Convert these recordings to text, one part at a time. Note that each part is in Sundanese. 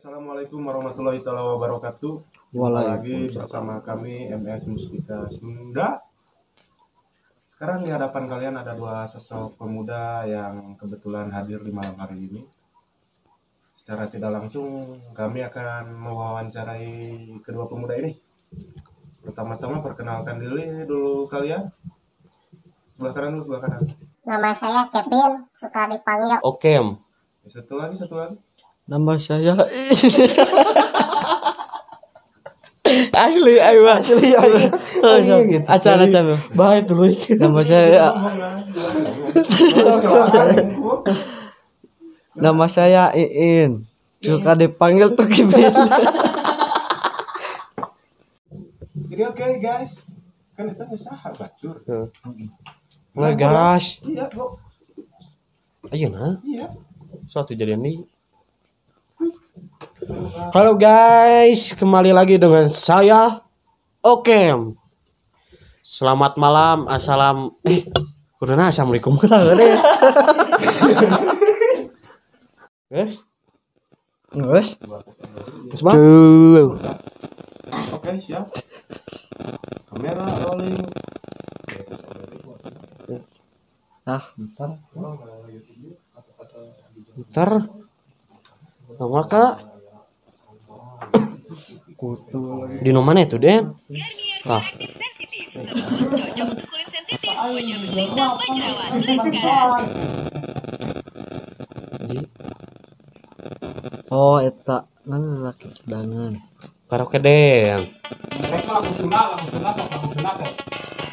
Assalamualaikum warahmatullahi taala wabarakatuh. Jumpa lagi bersama kami MS Mustika Sunda. Sekarang di hadapan kalian ada dua sosok pemuda yang kebetulan hadir di malam hari ini. Secara tidak langsung kami akan mewawancarai kedua pemuda ini. Pertama-tama perkenalkan diri dulu kalian. Sebelah kanan dulu, sebelah kanan. Nama saya Kevin, suka dipanggil Okem. Satu lagi, satu lagi. Nama saya asli, ayo asli, ayo. Acan, acan. Baik dulu. Nama saya. Nama saya Iin. Suka dipanggil Tukibin. Jadi oke guys, kan itu sahabat cur. Mulai gas. Iya, kok. Ayo nah. Iya. Suatu jadian nih. Halo guys, kembali lagi dengan saya Okem. Selamat malam, assalam kuduna assalamualaikum lah deh. Guys. Guys. Guys, Bang. Oke, siap. Kamera rolling. Nah, bentar. Bentar. Nama kak. Di nomor mana itu, Den? Ah. Cocok untuk kulit sensitif, wajah bersih tanpa jerawat. Sekarang. Oh, eta mana laki cadangan. Karaoke Den. Mereka lagu Sunda, sok lagu Sunda teh.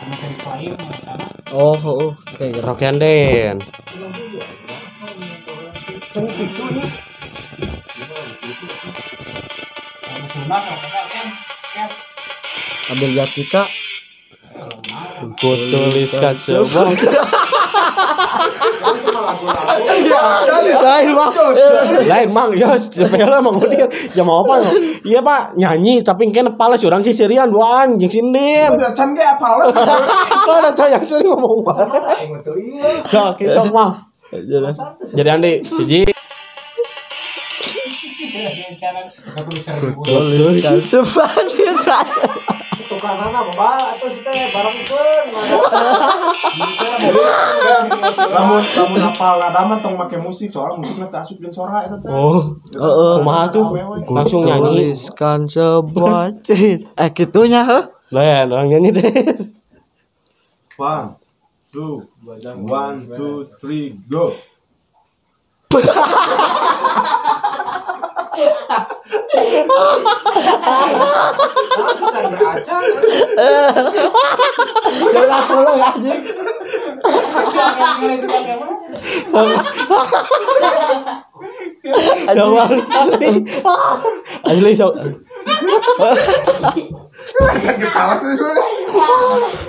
Anu cari lain sana. Oh, oh, oke. Karaokean Den. Ambil Jatnika. Ku tuliskan sebuah. Lain bang, lain bang, ya sepela mang udah, ya mau apa? Iya pak, nyanyi tapi kan pales orang sih serian duaan, yang sindin. Udah can ge pales. Ada tuh yang sering ngomong pak. Sok, sok mah. Jadi Andi, hiji. Tuliskan sebuah cerita. Tukangan apa atau sih teh barengkeun. Lamun lamun apal nada mah tong make musik soalnya musikna teh asup jeung sora eta teh. Oh, heeh. Kumaha tuh? Langsung nyanyi. Tuliskan sebuah cerita. Kitunya heuh. Lah, orang nyanyi deh. 1 2 1 2 3 go. Jangan aku lah anjing. Asli sok.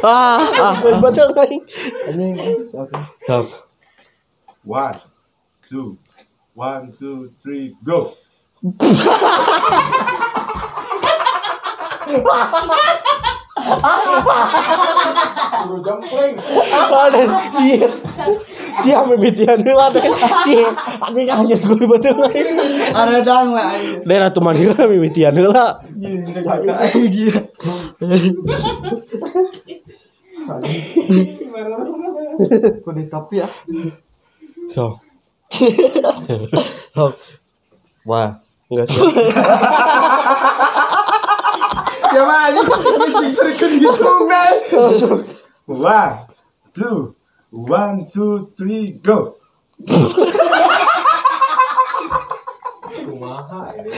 Ah, baca anjing. Sok. 1 2 1 2 3 go. Siap mimitian heula teh. Si anjing anjing kudu beuteung aing. Aredang we aing. Daerah tuh manira mimitian heula. Kudu topi ya. So. Wah, enggak sih. Ya mah anjing mesti gitu guys. 1 2 1 2 3 go. Kumaha ini?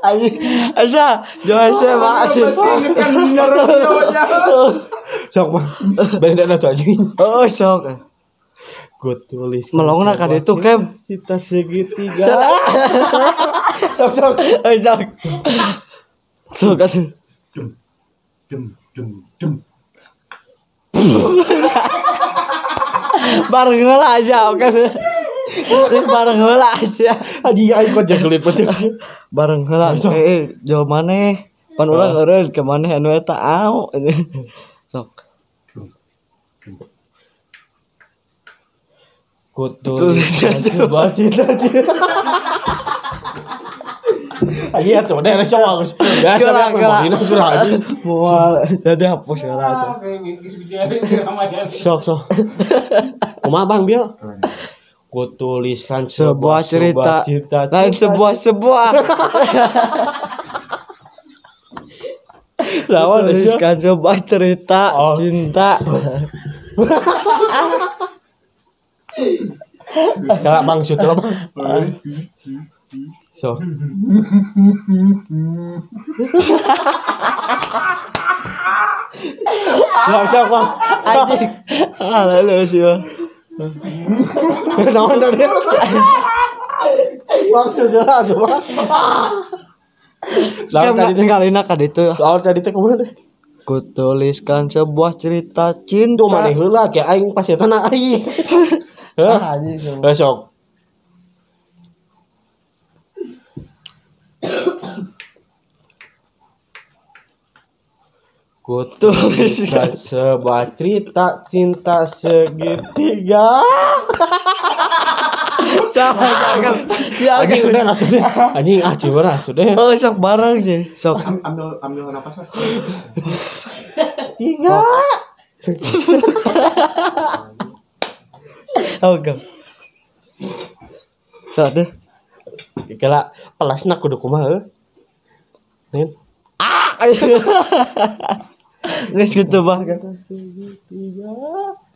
Anjing, aja, jangan saya mah. Sok mah. Benda tuh anjing. Oh, sok. Gue tulis melongna kan itu Kem kita segitiga. Sok sok sok sok atuh. Dem dem dem dem. Bareng heula aja oke. Bareng heula aja. Anjing aing kok jagelit betul. Bareng heula jauh maneh. Pan urang eureun ke maneh anu eta au. Sok. Kutuliskan sebuah cita-cita. Iya tuh, deh resok bagus. Ya, Gerak, gerak. aku gerak. Moal jadi hapus ya lah. Sok sok. Kumaha Bang Bio? Kutuliskan Sebuah cerita. cita. Lain sebuah sebuah. Lawan sih. Tuliskan sebuah cerita Oh. cinta. Kalau Bang Sutra Bang. Sok. Sok sok Bang. Anjing. Ah, lalu sih. Bang. Naon tadi? Bang Sutra semua. Lawan Kan tadi teh. ngalina ka ditu. Lawan tadi teh kumaha teh? Kutuliskan sebuah cerita cinta. Tuh maneh heula ke aing pas eta na aing. Heuh. Ah, anjing. Heuh sok. Kutuliskan sebuah cerita cinta segitiga. Sama cakep. Ya, Anjing udah atuh deh. Anjing ah ciber atuh deh. Oh, sok bareng sih. Sok. Ambil ambil napasnya. Tiga. Oh, enggak. Sok tuh. Kela pelasna kudu kumaha heuh. Nin. Ah. Geus gitu bah.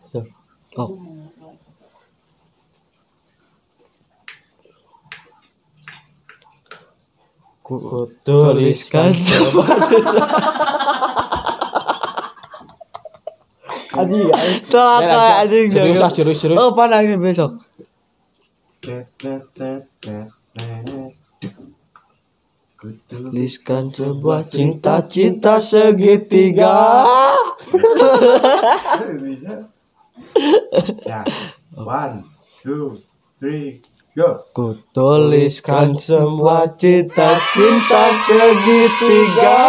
Sok. Oh. Kutuliskan Tuliskan sebuah anjing. Celaka anjing. Serius ah, serius serius. Oh, panang besok. Tuliskan sebuah cinta-cinta segitiga. Bisa. Ya. 1, 2, 3, go. Kutuliskan semua cita-cinta segitiga.